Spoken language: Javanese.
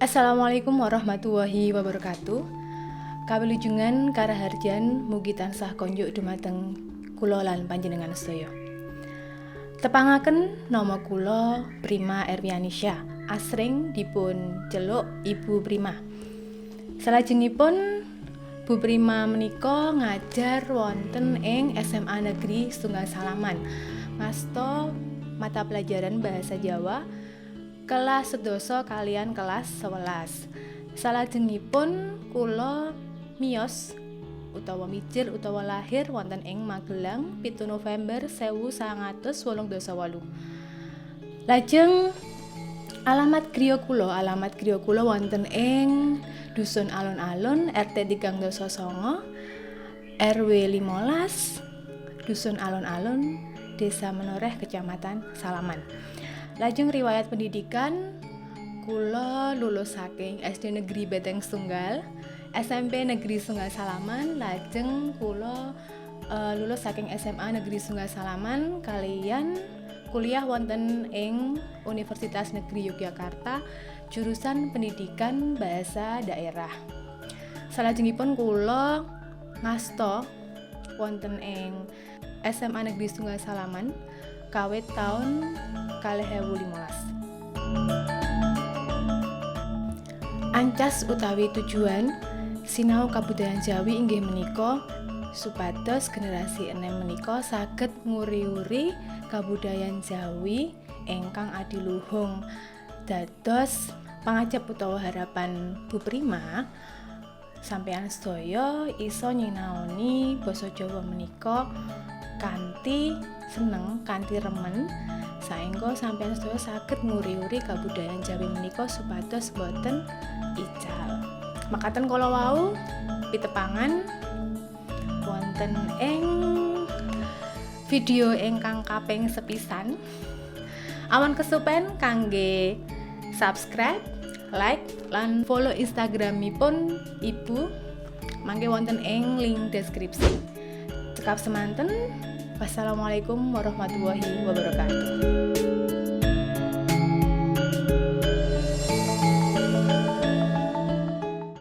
Assalamualaikum warahmatullahi wabarakatuh. Kawilujengan karaharjan mugi tansah konjuk dumateng kula lan panjenengan sedaya. Tepangaken, nama kula Prima Erwianisya, asring dipun celuk Ibu Prima. Salajengipun, Bu Prima menika ngajar wonten ing SMA Negeri Setunggal Salaman. Ngasta mata pelajaran bahasa Jawa kelas 10 kaliyan kelas 11. Salajengipun, kula miyos utawa mijil utawa lahir wonten ing Magelang 7 November 1988. Lajeng alamat griya kula, alamat griya kula wonten ing Dusun Alun-Alun, RT 39, RW 15, Dusun Alun-Alun, Desa Menoreh, Kecamatan Salaman. Lajeng riwayat pendidikan, kula lulus saking SD Negeri Beteng Setunggal, SMP Negeri Setunggal Salaman, lajeng kula lulus saking SMA Negeri Setunggal Salaman kaliyan kuliah wonten ing Universitas Negeri Yogyakarta, jurusan Pendidikan Bahasa Daerah. Salajengipun kula ngasta wonten ing SMA Negeri Setunggal Salaman kawit taun 2015. Ancas utawi tujuan sinau kabudayan Jawi inggih menika supados generasi enem menika saged nguri-uri kabudayan Jawi ingkang adiluhung. Dados pangajap utawa harapan Bu Prima, sampeyan sedaya iso nyinaoni basa Jawa menika kanthi seneng, kanthi remen, saengga sampeyan sedaya saged nguri-uri kabudayan Jawi menika supados boten ical. Makaten kala wau pitepangan wonten ing video ingkang kaping sepisan. Ampun kesupen kangge subscribe, like, lan follow Instagramipun Ibu, mangke wonten ing link deskripsi. Cekap semanten. Wassalamualaikum warahmatullahi wabarakatuh.